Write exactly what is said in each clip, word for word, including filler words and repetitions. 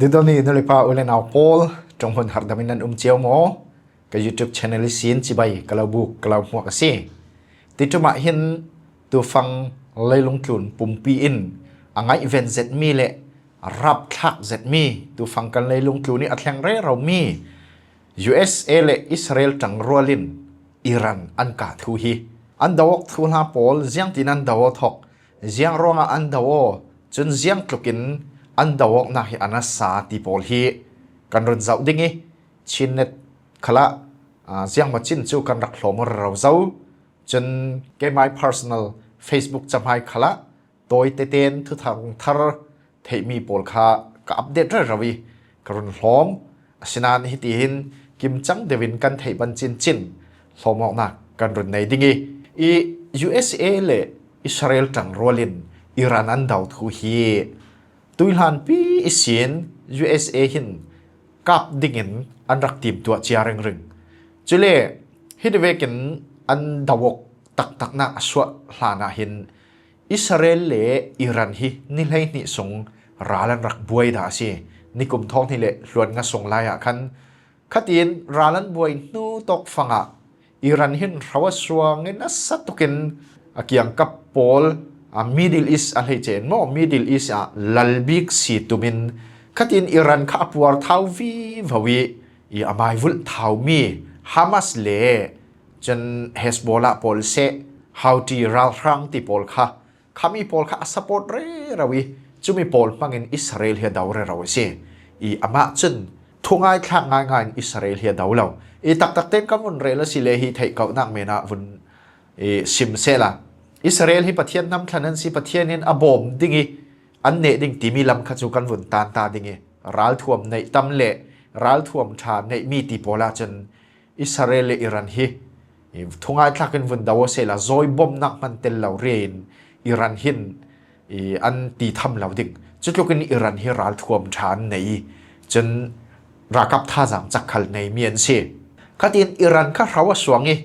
Doni nulepa ulenau Paul, tonghmun hardamin an um ciau maw? Ka YouTube channel isin cibai kalau buk kalau muak asi. Titumah hin tufang leilung tlun pumpi in a ngaih ven zet mi le a rap thlak zet mi tufang kan leilung tlun i a thleng rerau mi U S A le Israel tangrual in Iran an kah thu hi. An dawk thu hla pawl ziangtin an dawk thok, ziang ruangah an dawk, cun ziang tlukin an dawknak hi a nasa ti pawl hi kan run zoh ding i, Chin net khalah ziang macin cu kan rak hlawm rero zo. Cun keimai personal Facebook cahmai khalah tawi teten thuthang thar theihmi pawl kha ka update rero i ka run hlawm. Asinain hitihin kimcang deuhin kan theih ban cincin hlawmawknak kan run nei ding i, i U S A le Israel tangrual in Iran an do thu hi tuihlanpi ihsin U S A hin kap dingin an rak timtuah cia ringring. Cule hiti vekin an dawk taktaknak a suah hlanah hin Israel le Iran hi ni hleihnih sung ral an rak buai dah a si. Nikum thawng hnih le hluan nga sung lai ah khan khatin ral an buai hnu tawk fangah Iran hin hro a suang in a sa tukin a kiangkap pawl a Middle East a hleice in maw Middle East ah lalbik si tumin khatin Iran kha a puar thau vivo i i a maivulh thaumi Hamas le cun Hezbollah pawl seh Houthi ralhrang ti pawl kha khami pawl kha a support rero i cumi pawl hmangin Israel hi a do rero a si. I amah cun thungai thlak ngaingai in Israel hi a do lo. I taktak tein kan vun rel a si le hi theih kauhnak men ah vun i sim sehla Israel hi Pathian hnam thlan an si, Pathian in a bawm ding i an neh ding timi lam kha cu kan vun tanta ding i ralthuam neih tam le ralthuam ṭha neihmi ti pawl ahcun Israel le Iran hi i thungai thlakin vun do a sehla zawi bawmnak hman tel lo riain Iran hin i an ti tham lo ding. Cutlukin Iran hi ralthuam ṭha an nei i cun ralkap thazaang cak khal neimi an si. Khatin Iran kha hro a suang i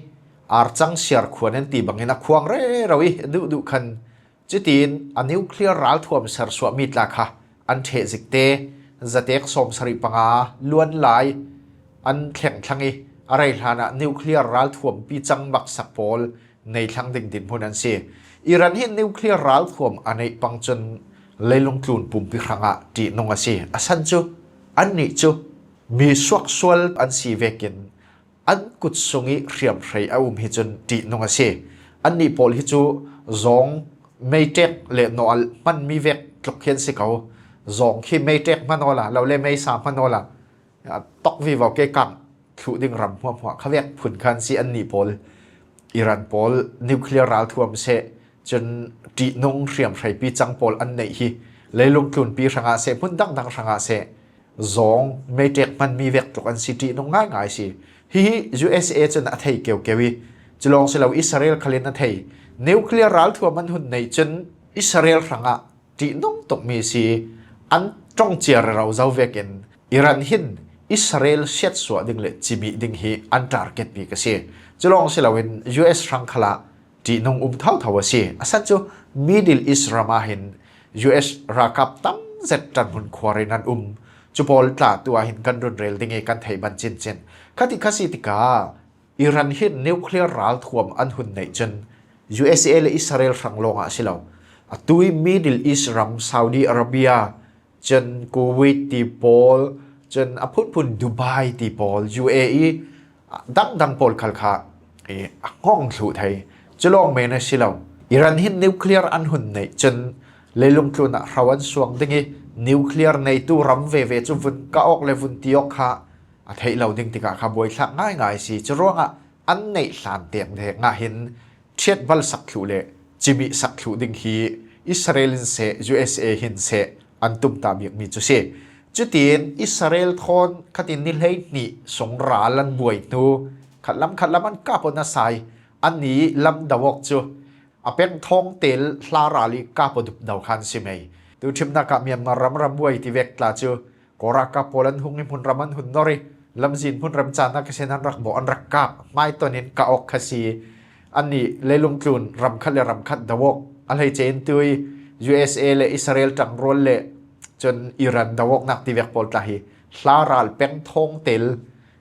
arcang siar khuan an ti bangin a khuang rero i a duhduh khan cutin a nuclear ralthuam sersuahmi tla kha an ṭheh zikte zatek sawmsarih panga luan lai an thleng thlang i a rei hlanah nuclear ralthuampi cang maksak pawl nei thlang ding dinhmun an si. Iran hi nuclear ralthuam a neih pang cun leilung tlun pumpi hrangah ṭihnung a si. A san cu annih cu mi suaksual an si vekin an kut sung i hriamhrei a um hi cun ṭihnung a si. Annih pawl hi cu zawng meiṭek le nawal hmanmi vek tluk hi an si ko. Zawng khi meiṭek hman awla lo le meisa hman awla a tok vivo ke kang thluh ding ram hmuahhmuah kha vek phun khan si annih pawl. Iran pawl nuclear ralthuam seh cun ṭihnung hriamhreipi cang pawl an neih hi leilung tlunpi hrangah seh hmun dangdang hrangah seh zawng meiṭek hmanmi vek tluk an si ṭihnung ngaingai si. Hihi U S A cun a thei keukeu i culawng si lo Israel khalin a thei. Nuclear ralthuam an hun neih cun Israel hrangah ṭihnung tukmi si an ṭong cia rero zo vekin Iran hin Israel siatsuah ding le cimih ding hi an target bik a si. Culawng si loin U S hrang khalah ṭihnung um thotho a si. A san cu Middle East ram ah hin U S ralkap tam zet ṭanhmun khuar in an um. Cu pawl tla tu ah hin kan run rel ding i kan theih ban cincin. Khati kha si tikah Iran hin nuclear ralthuam an hun neih cun U S A le Israel hrang lawngah a si lo. A tui Middle East ram Saudi Arabia, cun Kuwait ti pawl, cun a phunphun Dubai ti pawl, U A E dangdang pawl khal kha i a ngong thluh thei. Culawng men a si lo. Iran hin nuclear an hun neih cun leilung tlun ah hro an suang ding i nuclear neitu ram veve cu vun kah awk le vun ti awk kha a theih lo ding tikah kha buaithlak ngaingai si. Curuangah an neih hlan teknek ah hin ṭhiatbal sak thluh le cimih sak thluh ding hi Israel in seh U S A hin seh an tumtah bikmi cu si. Cutin Israel thawn khatin ni hleihnih sung ral an buai hnu khatlam khatlam an kap aw nasai an i lam do awk cu a peng thawng tel hla ral i kap aw dup do khan si mei. Tu ṭhimnak ah Myanmar ram ram buai ti vek tla cu Kawl ralkap pawl an hung i hmunram an hun nor i lamzin hmunram caan ah ka sin an rak bawh an rak kap hmai ton in kah awk kha si. Annih leilung tlun ram khat le ram khat do awk a hleice in tui U S A le Israel ṭangrual le Cun Iran do awknak tivek pawl tla hi hla ral peng thawng tel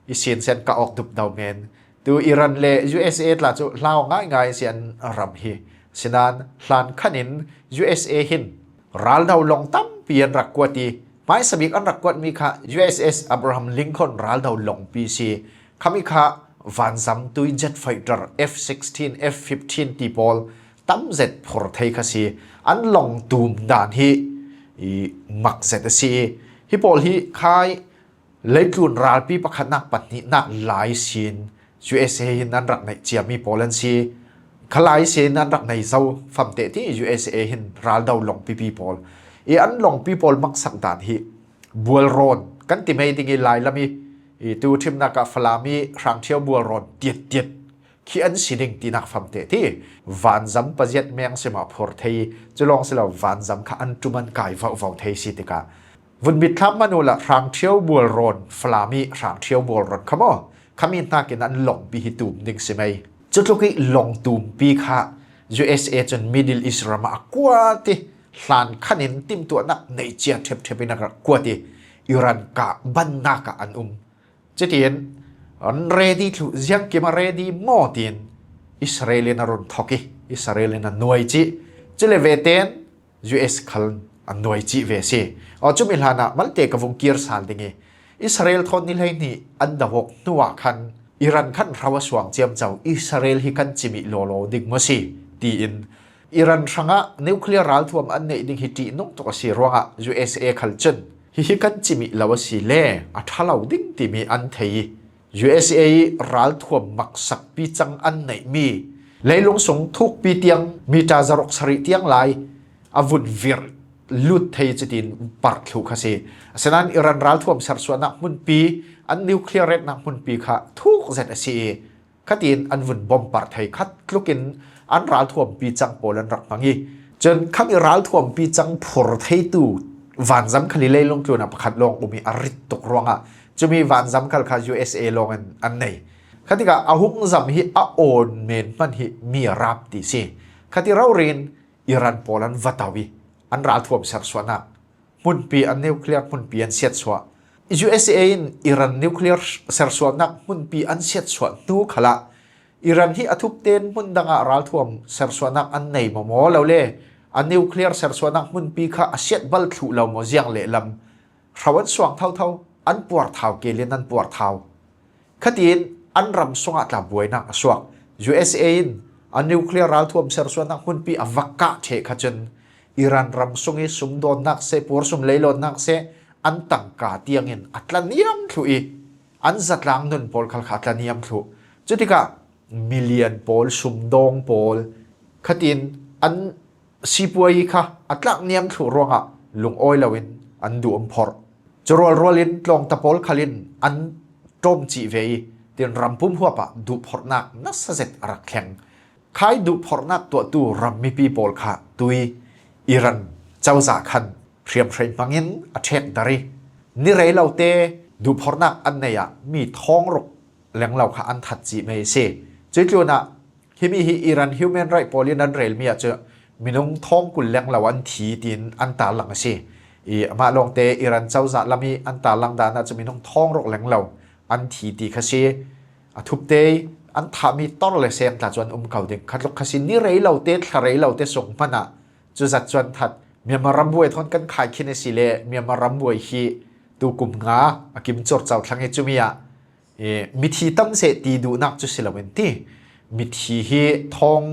i sinsen ka awk dup do men. Tu Iran le U S A tla cu hlau ngaingai si an ram hi. Sinan hlan khan in U S A hin raldo lawng tampi an rak kuat i hmaisabik an rak kuatmi kha U S S Abraham Lincoln raldo lawngpi si. Khami kha vanzam tui jet fighter F sixteen, F fifteen ti pawl tam zet phur thei kha si. An lawng tum dan hi i mak zet a si. Hi pawl hi khai leitlun ralpi pakhatnak pahnihnak lai sin U S A hin an rak neih ciami pawl an si. Kha lai sin an rak nei zo famteh ti U S A hin raldo lawngpipi pawl i an lawngpi pawl maksak dan hi bualrawn kan ti mai ding i lailam i i tu thimnak ah Falam i hrangṭhiau bualrawn tiattiat khi an si ding tinak famteh ti vanzam paziat meng sima phur thei cu lawng si lo vanzam kha an ṭum an kai vauhvau thei si tikah vun mitthlam man uhla hrangṭhiau bualrawn Falam i hrangṭhiau bualrawn kha maw khami hnakin an lawngpi hi tum ding si mai. Cutluk i lawng tumpi kha U S A cun Middle East ram ah a kuat i hlan khan in timtuahnak neih cia ṭhepṭhep in a rak kuat i Iran kah bannak ah an um. Cutin an ready thluh ziangkim a ready maw tiin Israel in a run thok i Israel in a nuai cih. Cule veten U S khal a nuai cih ve si. Aw cumi hlanah malte ka vung kir sal ding i Israel thawn ni hleihnih an do awk hnuah khan Iran khan hro a suang ciamco Israel hi kan cimih lawlaw ding maw si tiin Iran hrangah nuclear ralthuam an neih ding hi ṭihnung tuk a si ruangah U S A khal cun hihi kan cimih lo a si le a ṭha lo ding timi an thei i U S A i ralthuam maksakpi cang an neihmi leilung sung thukpi tiang mita zaruk sarih tiang lai a vun virh lut thei cutin parh thluh kha si. Asinan Iran ralthuam sersuahnak hmunpi an nuclear retnak hmunpi kha thuk zet a si i khatin an vun bomb parh thei khat tlukin an ralthuampi cang pawl an rak hmang i cun khami ralthuampi cang phur theitu vanzam khal i leilung tlunah pakhat lawng um i a rit tuk ruangah cumi vanzam khal kha U S A lawng in an nei. Khatikah a hung zam hi a awn men hman hi mi a rap ti si. Khati rori in Iran pawl an va to i an ralthuam sersuahnak hmunpi an nuclear hmunpi an siatsuah. U S A in Iran nuclear sersuahnak hmunpi an siatsuah hnu khalah Iran hi a thupten hmun dangah ralthuam sersuahnak an nei maw maw lo le a nuclear sersuahnak hmunpi kha a siat bal thluh lo maw ziang lehlam hro an suang thotho an puarthau kelin an puarthau. Khatin an ram sungah tla buainak a suak. U S A in a nuclear ralthuam sersuahnak hmunpi a va kah ṭheh kha cun Iran ram sung i sumdawnnak seh, puarsum leilawnnak seh, an tangka tiangin a tlaniam thluh i an zatlang nun pawl khal kha a tlaniam thluh. Cutikah milian pawl, sumdawng pawl, khatin an sipuai kha a tlakniam thluh ruangah lungawi loin an duh an phorh. Cu rualrual in tlawngta pawl khal in an ṭawm cih ve i tin rampum huap ah duhphorhnak nasa zet a rak thleng. Khai duhphorhnak tuahtu ram mipi pawl kha tui Iran cozah khan hriamhrei hmangin a ṭhekdar i ni rei lote duhphorhnak an nei ah mi thawng ruk lenglo kha an that cih mai a si. Cuih tlunah himi hi Iran human right pawl in an relmi ah cu minung thawng kul lenglo an thi tiin an tarlang a si. I amah lawngte Iran cozah lam i an tarlang dan ah cu minung thawng ruk lenglo an thi ti kha si. A thupte an thahmi tor le sem tla cu an um ko ding. Khatluk kha si ni rei lote, thla rei lote sung hmanah cu zat cu an that. Myanmar rambuai thawn kan khai khin a si le Myanmar rambuai hi tu kum nga a kim cur co thlang i cumi ah, eh, mithi tam seh ti duhnak cu si loin ti mithi hi thawng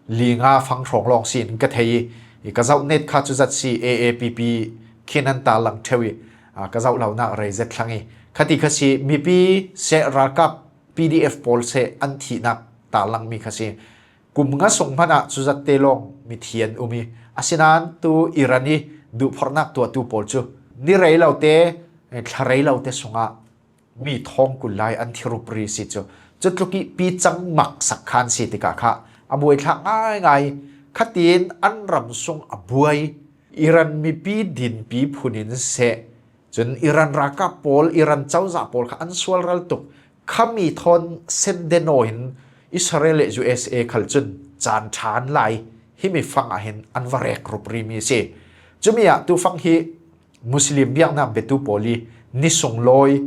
li nga fang hrawng lawng si in ka thei i, i ka zoh net kha cu zat si A A P P khin an tarlang ṭheu i, ah, ka zoh lonak rei zet thlang i, khati kha si mipi seh ralkap P D F pawl seh an thihnak tarlangmi kha si. Kum nga sung hmanah cu zatte lawng mithi an um i, asinan tu Iran i duhphorhnak tuahtu pawl cu ni rei lote, eh, thla rei lote sungah mi thawng kul lai an thi rupri si cu. Cutluk i picang maksak khan si tikah kha a buaithlak ngaingai. Khatin an ram sung a buai Iran mipi dinpi phun in seh. Cun Iran ralkap pawl, Iran cozah pawl kha an sual ral tuk. Khami thawn sendeno in Israel le U S A khal cun caan ṭhan lai himi fang ah hin an va rek rupri mi si. Cumi ah tu fang hi Muslim biaknak biatu pawl i ni sunglawi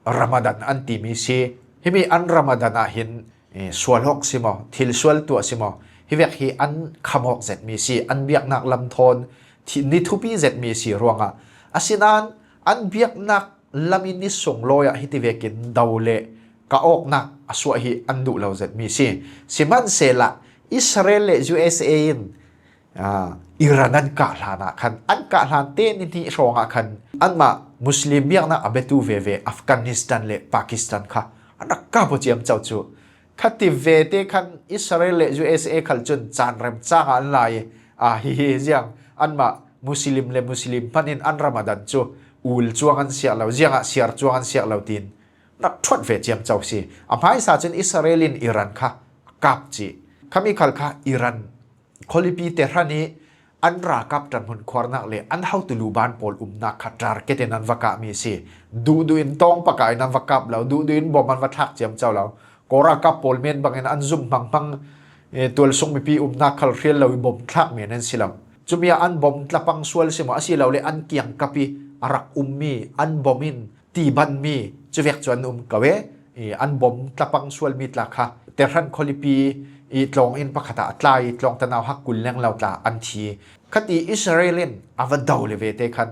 Ramadan an timi si. Himi an Ramadan ah hin, eh, sual hawk si maw, thil sual tuah si maw, hi vek hi an kham hawk zetmi si, an biaknak lam thawn thi-, ni thupi zetmi si ruangah. Asinain an biaknak lam i ni sunglawi ah hiti vekin do le ka awknak a suah hi an duh lo zetmi si. Sihmanhsehlaw Israel le U S A in, aa, Iran an kah hlan ah khan, an kah hlan te ni hnih hrawng ah khan anmah Muslim biaknak a biatu veve Afghanistan le Pakistan kha an rak kap aw ciamco cu. Khati vete khan Israel le U S A khal cun caan remcang ah an lai i, aa, hihi ziang anmah Muslim le Muslim hmanh in an Ramadan cu ul cuang an siah lo, ziangah siar cuang an siah lo tiin rak ṭhuat ve ciamco si. A hmaisa cun Israel in Iran kha a kap cih. Khami khal kha Iran khualipi Tehran i an ralkap ṭanhmun khuarnak le an hotu luban pawl umnak kha target in an va kahmi si. Duhduh in tawng paka in an va kap lo, duhduh in bom an va thlak ciamco lo. Kawl ralkap pawl men bangin an zum hmanghmang, eh, tualsung mipi umnak khal hrial lo i bom thlak men an si lo. Cumi ah an bom tlapang sual si maw, asilole an kiangkap i a rak ummi, an bom in tibanmi cuvek cu an um ko e. I an bom tlapang sualmi tla kha Tehran khualipi i tlawng inn pakhat ah a tlai i tlawng tanau hak kul leng lo tla an thi. Khati Israel in a va do le vete khan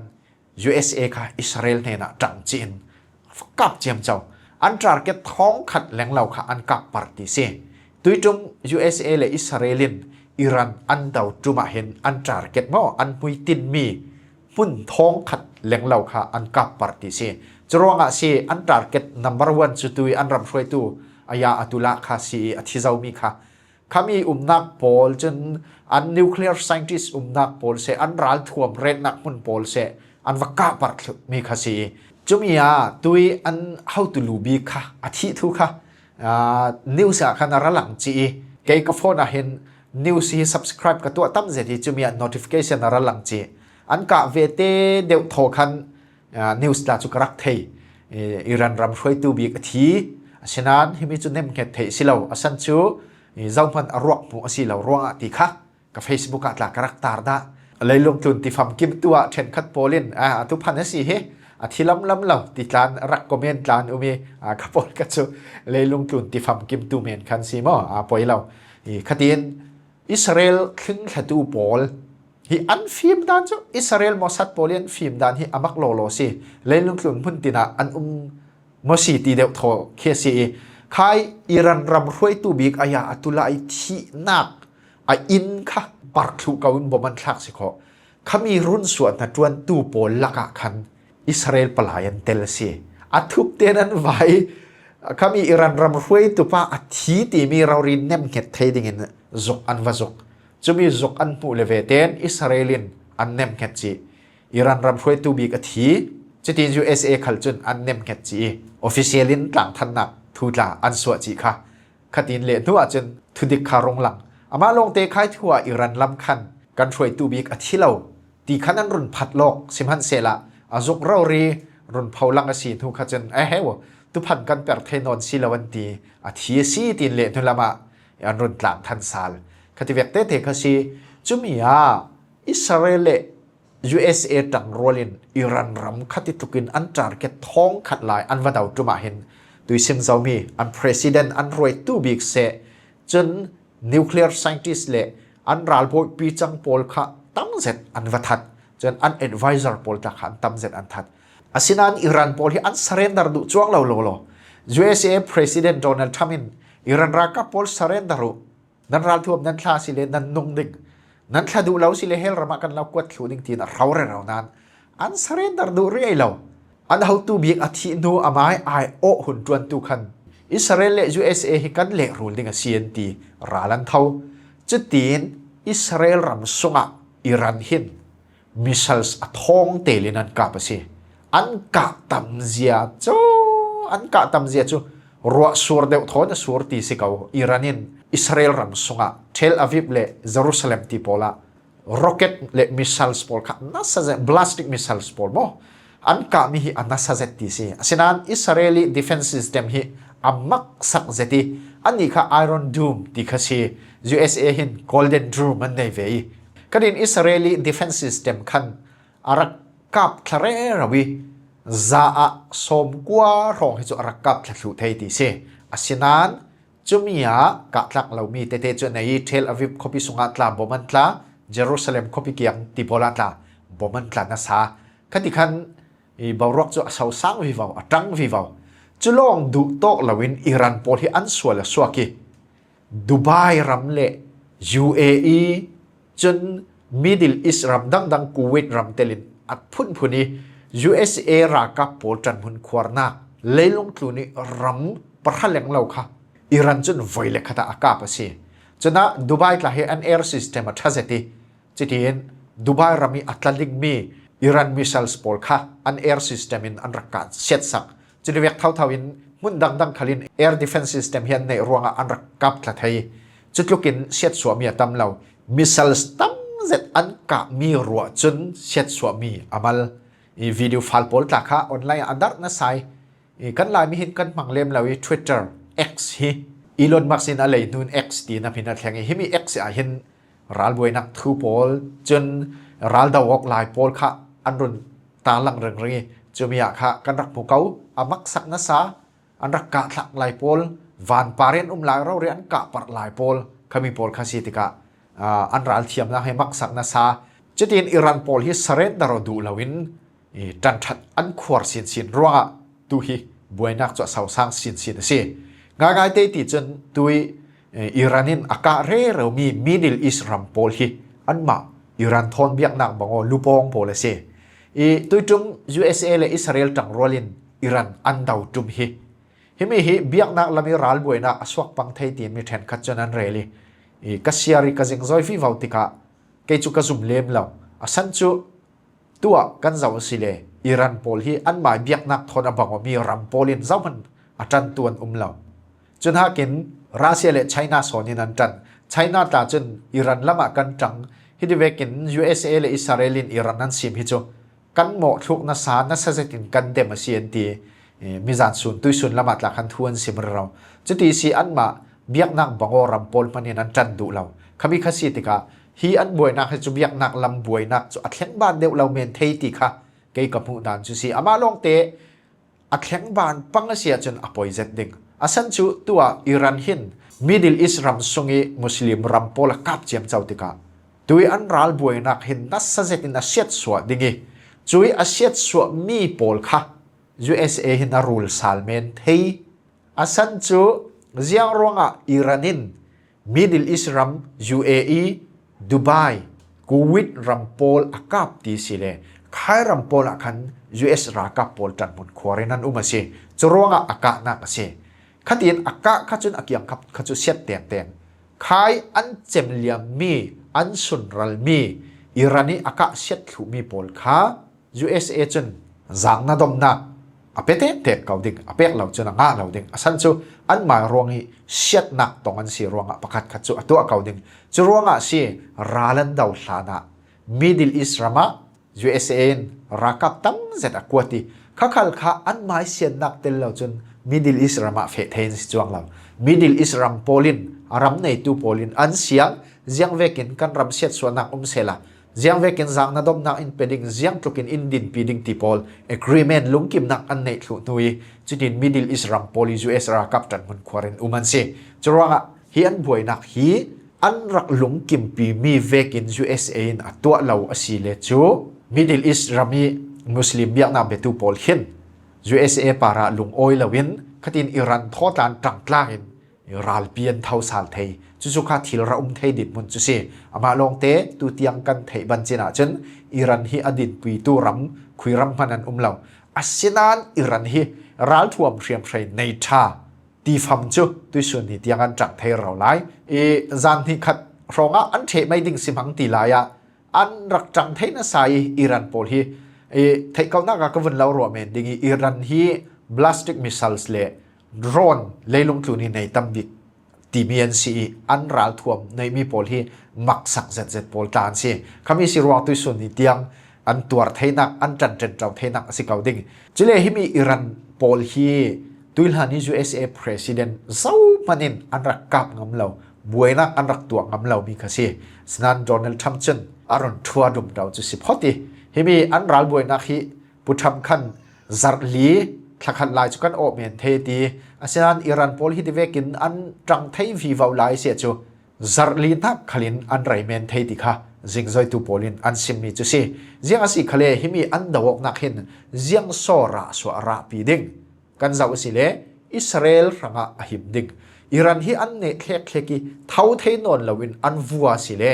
U S A kha Israel hnenah ṭang ci-in a va kap ciamco. An target thawngkhat leng lo kha an kap par ti si. Tuiṭum U S A le Israel in Iran an do ṭum ah hin an target maw, an hmuitinmi hmun thawngkhat leng lo kha an kap par ti si. Curuangah si an target number one cu tui an ram hruaitu Ayatollah kha si i a thi zomi kha. Khami umnak pawl cun an nuclear scientist umnak pawl seh, an ralthuam retnak hmun pawl seh, an va kah par thluhmi kha si i. Cumi ah tui an hotu lubi kha a thih thu kha, aa, news ah khan a ra lang ci i. Kei ka phone ah hin news hi subscribe ka tuah tam zet hi, cumi ah notification a ra lang ci. An kah vete deuh thaw khan, aa, news tla cu ka rak thei. I, Iran ram hruaitu bik a thi. Asinain himi cu nemhnget theih si lo. A san cu, i, zohman a ruak hmuh a si lo ruangah ti kha ka Facebook ah tla ka rak tar dah. Leilung tlun tifam kimtu ah ṭhenkhat pawl in, aa, a thuphan a si hi, a thi lamlam lo ti tlan rak comment tlan um i, aa, ka pawl ka cu leilung tlun tifam kimtu men khan si maw, aa, poi lo. I, khatin Israel thlingthlatu pawl hi an fim dan cu, Israel Mossad pawl i an fim dan hi a mak lawlaw si. Leilung tlun hmun tin ah an um maw si ti deuh thaw khi a si i, khai Iran ram hruaitu bik Ayatollah i thihnak a inn kha parh thluh ko in bom an thlak si khawh. Khami runsuah hnaṭuantu pawl lakah khan Israel palai an tel si. A thup tein an vai. Khami Iran ram hruaitu pa a thi timi rori nemhnget thei dingin zuk an va zuk. Cumi zuk an hmuh le ve tein Israel in an nemhnget cih. Iran ram hruaitu bik a thi. Cutin U S A khal cun an nemhnget cih i official in tlangthannak thu tla an suah cih kha. Khatin le hnu ahcun thudik kha rung lang. Amah lawngte khai thu ah Iran lam khan kan hruaitu bik a thi lo ti khan an run phat lawk. Sihmanhsehlaw a zuk rori run pho lang a si hnu kha cun, "A heu, tuphan kan per thei nawn si lo," an ti. "A thi a si," tin le hnu lam ah an run tlang than sal. Khati vek tete kha si. Cumi ah Israel le U S A ṭangrual in Iran ram kha ti tlukin an target thawngkhat lai an va do ṭum ah hin tuisim zomi an president, an hruaitu bik seh, cun nuclear scientist le an ralbawipi cang pawl kha tam zet an va that. Cun an advisor pawl tla kha an tam zet an that. Asinain Iran pawl hi an surrender duh cuang lo lawlaw. U S A President Donald Trump in Iran ralkap pawl surrender uh. Nan ralthuam nan thla si le nan nung ding, nan thla duh lo si le hell ram ah kan lo kuat thluh ding tiin a hro rero nain an surrender duh rih lo. An hotu bik a thih hnu amai ai awh hun ṭuantu khan Israel le U S A hi kan lehrul ding a si an ti ral an tho. Cutin Israel ram sungah Iran hin missiles a thawng tel in an kap a si. An kah tamzia cu, an kah tamzia cu ruah sur deuh thawn a sur ti si ko. Iran in Israel ram sungah Tel Aviv le Jerusalem ti pawl ah rocket le missiles pawl kha nasa zet, ballistic missiles pawl maw, an kahmi hi a nasa zet ti si. Asinain Israeli defense system hi a maksak zet i, annih kha Iron Dome ti kha si. U S A hin Golden Dome an nei ve i, khatin Israeli defense system khan a rak kap thla rero i, za ah sawmkua hrawng hi cu a rak kap thla thluh thei ti si. Asinan, cumi ah kah tlak lomi tete cu a nei i, Tel Aviv khuapi sungah tla bom an tla, Jerusalem khuapi kiang ti pawl ah tla bom an tla nasa. Khati khan i boruak cu a sosang vivo, a ṭang vivo. Cu lawng duh tawk loin Iran pawl hi an sual a suak i, Dubai ram le U A E, cun Middle East ram dangdang, Kuwait ram telin a phunphun i, U S A ralkap pawl ṭanhmun khuarnak leilung tlun i ram pahra lenglo kha Iran cun voi le khat ah a kap a si. Cun ah Dubai tla hi an air system a ṭha zet i, cutiin Dubai ram i a tla dingmi Iran missiles pawl kha an air system in an rak kah siatsak. Cun i vek thotho in hmun dangdang khalin air defense system hi an neih ruangah an rak kap thla thei. Cutlukin siatsuahmi a tam lo. Missiles tam zet an kahmi ruah cun siatsuahmi a mal. I video file pawl tla kha online ah a darh nasa i, i kan Laimi hin kan hmang lem lo i Twitter, X hi Elon Musk in a lei hnu in X tiin a hmin a thleng i, himi X ah hin ralbuainak thu pawl, cun ral do awk lai pawl kha an run tarlang ringring i, cumi ah kha kan rak hmu ko. A maksak nasa, an rak kah thlak lai pawl, vanpar in um lai rori an kah parh lai pawl, khami pawl kha si tikah, aa, an ralthiamnak hi maksak nasa. Cutiin Iran pawl hi surrender aw duh loin, i, ṭanṭhat an khuar sinsin ruangah tu hi buainak cu a sosang sinsin a si. Ngaingai te ti cun tui, i, Iran in a kah reromi Middle East ram pawl hi anmah Iran thawn biaknak bangaw lupawng pawl a si. I, tuiṭum U S A le Israel ṭangrual in Iran an do ṭum hi. Himi hi biaknak lam i ralbuainak a suak pang thei tiin mi ṭhenkhat cun an rel i, i, ka siar i ka zingzoi vivo tikah kei cu ka zum lem lo. A san cu tuah kan zoh a si le Iran pawl hi anmai biaknak thawn a bang awmi ram pawl in zohman a ṭantu an um lo. Cun hakin Russia le China sawn in an ṭan. China tla cun Iran lamah kan ṭang. Hiti vekin U S A le Israel in Iran an sim hi cu kan mawhthluk nasa, nasa zetin kan dem a si an ti. Eh, mizan sun, tuisun lamah tla khan thu an sim rero. Cuti si anmah biaknak bangaw ram pawl hman in an ṭan duh lo. Khami kha si tikah hi an buainak hi cu biaknak lam buainak cu a thlengban deuh lo men thei ti kha kei ka hmuh dan cu si. Amah lawngte a thlengban pang a si ahcun a poi zet ding. A san cu tuah Iran hin Middle East ram sung i Muslim ram pawl a kap ciamco tikah tui an ralbuainak hin nasa zetin a siatsuah ding i, cui a siatsuah mi pawl kha U S A hin a rul sal men thei. A san cu ziang ruangah Iran in Middle East ram, U A E, Dubai, Kuwait ram pawl a kap ti si le khai ram pawl ah khan U S ralkap pawl ṭanhmun khuar in an um a si. Cu ruangah a kahnak a si. Khatin a kah kha cun a kiangkap kha cu siat tengteng. Khai an cem liammi, an sunralmi, Iran i a kah siat thluhmi pawl kha U S A cun zangna domnak a pe tektek ko ding, a pek lo cun a ngah lo ding. A san cu anmai ruang i siatnak tong an si ruangah pakhat khat cu a tuah ko ding. Cu ruangah si ral an do hlanah Middle East ramah U S A in ralkap tam zet a kuat i khakhal kha anmai siannak tel lo cun Middle East ramah feh thei an si cuang lo. Middle East ram pawl in a ram neitu pawl in an siang, ziang vekin kan ram siatsuahnak um sehla, ziang vekin zangna domnak in pe ding, ziang tlukin in dinpi ding ti pawl agreement lungkimnak an neih thluh hnu i, cutin Middle East ram pawl i U S ralkap ṭanhmun khuar in um an si. Curuangah hi an buainak hi an rak lungkimpi mi vekin U S A in a tuah lo a si le cu Middle East ram i Muslim biaknak biatu pawl hin U S A parah lungawi loin khatin Iran thawtlan ṭangtlak in ralpi an tho sal thei. Cucu kha thil ra um thei dinhmun cu si. Amah lawngte tu tiang kan theih ban cin ahcun Iran hi a dinpitu ram, khuiram hman an um lo. Asinain Iran hi ralthuam hriamhrei nei ṭha tifam cu tuisun ni tiang an ṭang thei rero lai. I zan hnih khat hrawngah an ṭheh mai ding si hmang ti lai ah an rak ṭang thei nasa i Iran pawl hi i theihkohnak ah ka vun lo ruah men ding i Iran hi ballistic missiles le drone leilung tlun i nei tam bik timi an si i an ralthuam neihmi pawl hi maksak zetzet pawl tla an si. Khami si ruang tuisun ni tiang an tuar theinak, an ṭanṭanṭo theinak a si ko ding. Cule himi Iran pawl hi tuihlan i U S A president zohman in an rak kap ngam lo, buainak an rak tuah ngam lomi kha si. Sinain Donald Trump cun a run ṭhua dumto cu si phawt i Himi an ralbuainak hi puṭham khan zarh li thlakhat lai cu kan awh men thei ti. Asinan Iran pawl hi ti vekin an ṭang thei vivo lai si cu zarh li hnak khalin an rei men thei ti kha zingzoitu pawl in an simmi cu si. Ziang a si khale himi an do awknak hin ziang saw rah suah rahpi ding kan zoh a si le Israel hrangah a him ding. Iran hi an neh thlek thlek i tho thei nawn loin an vua si le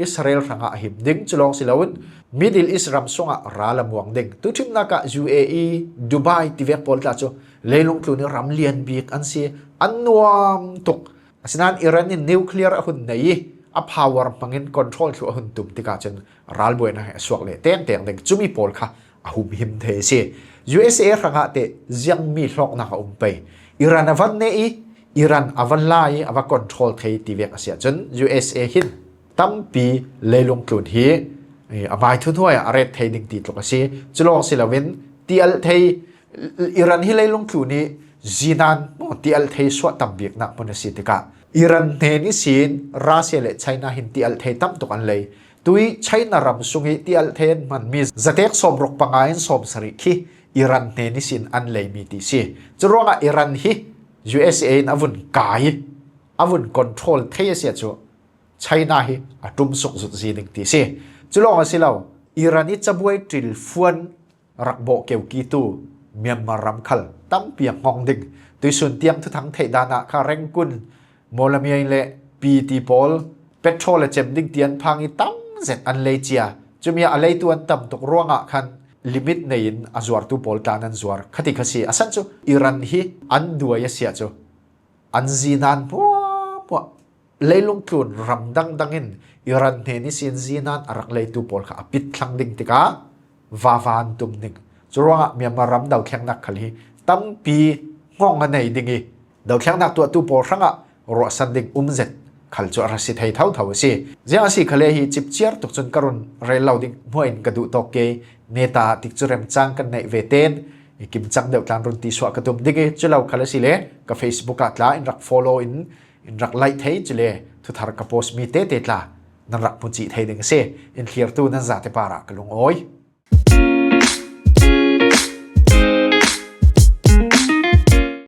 Israel hrangah a him ding. Cu lawng si loin Middle East ram sungah ral a muang ding. Tuṭhimnak ah U A E, Dubai tivek pawl tla cu leilung tlun i ram lian bik an si, an nuam tuk. Asinan Iran in nuclear a hun nei i a power hmangin control thluh a hun tum tikah cun ralbuainak hi a suak leh tengteng ding. Cumi pawl kha a humhim thei a si. U S A hrangah teh ziangmi hlawknak a um pei. Iran a van neh i Iran a van la i a va control thei tivek a si ahcun U S A hin tampi leilung tlun hi, eh, a mai thuhnuai ah a ret thei ding ti tluk a si. Cu lawng si loin tialh thei Iran hi leilung tlun i zinan maw tialh thei suah tam biknak hmun a si tikah Iran hnen ihsin Russia le China hin tialh thei tam tuk an lei. Tui China ram sung i tialh thei an hmanmi zatek sawmruk panga in sawmsarih khi Iran hnen ihsin an leimi ti si. Curuangah Iran hi U S A in a vun kai, a vun control thei a si ahcun China hi a ṭum suk zut zi ding ti si. Cu lawng a si lo, Iran i cabuai ṭilfuan rak bawh keukitu Myanmar ram khal tampi a hngawng ding. Tuisun tiang thuthang theih dan ah kha Rangoon, Mawlamyine le Spiti pawl petrol a cem ding ti an phang i tam zet an lei cia. Cumi ah a leitu an tam tuk ruangah khan limit nei in a zuartu pawl tla nan zuar kha ti kha si. A san cu Iran hi an duai a si ahcun an zinan hmuahhmuah leilung tlun ram dangdang in Iran hnen ihsin zinan a rak leitu pawl kha a pit thlang ding tikah vava an tum ding. Curuangah Myanmar ram dothlennak khal hi tampi hngawng a nei ding i dothlennak tuahtu pawl hrangah ruahsan ding um zet khal cu a ra si thei thotho a si. Ziang a si khale hi cipciar tuk cun ka run rel lo ding hmuah in ka duh tawk ke. Meta tikcu remcang kan neih ve ten i kimcang deuh tlan run ti suah ka tum ding i cu lo khal a si le ka Facebook ah tla in rak follow in in rak like thei cu le thuthar ka post mi tete tla nan rak hmu cih thei ding a si. In thlirtu nan zate parah ka lungawi.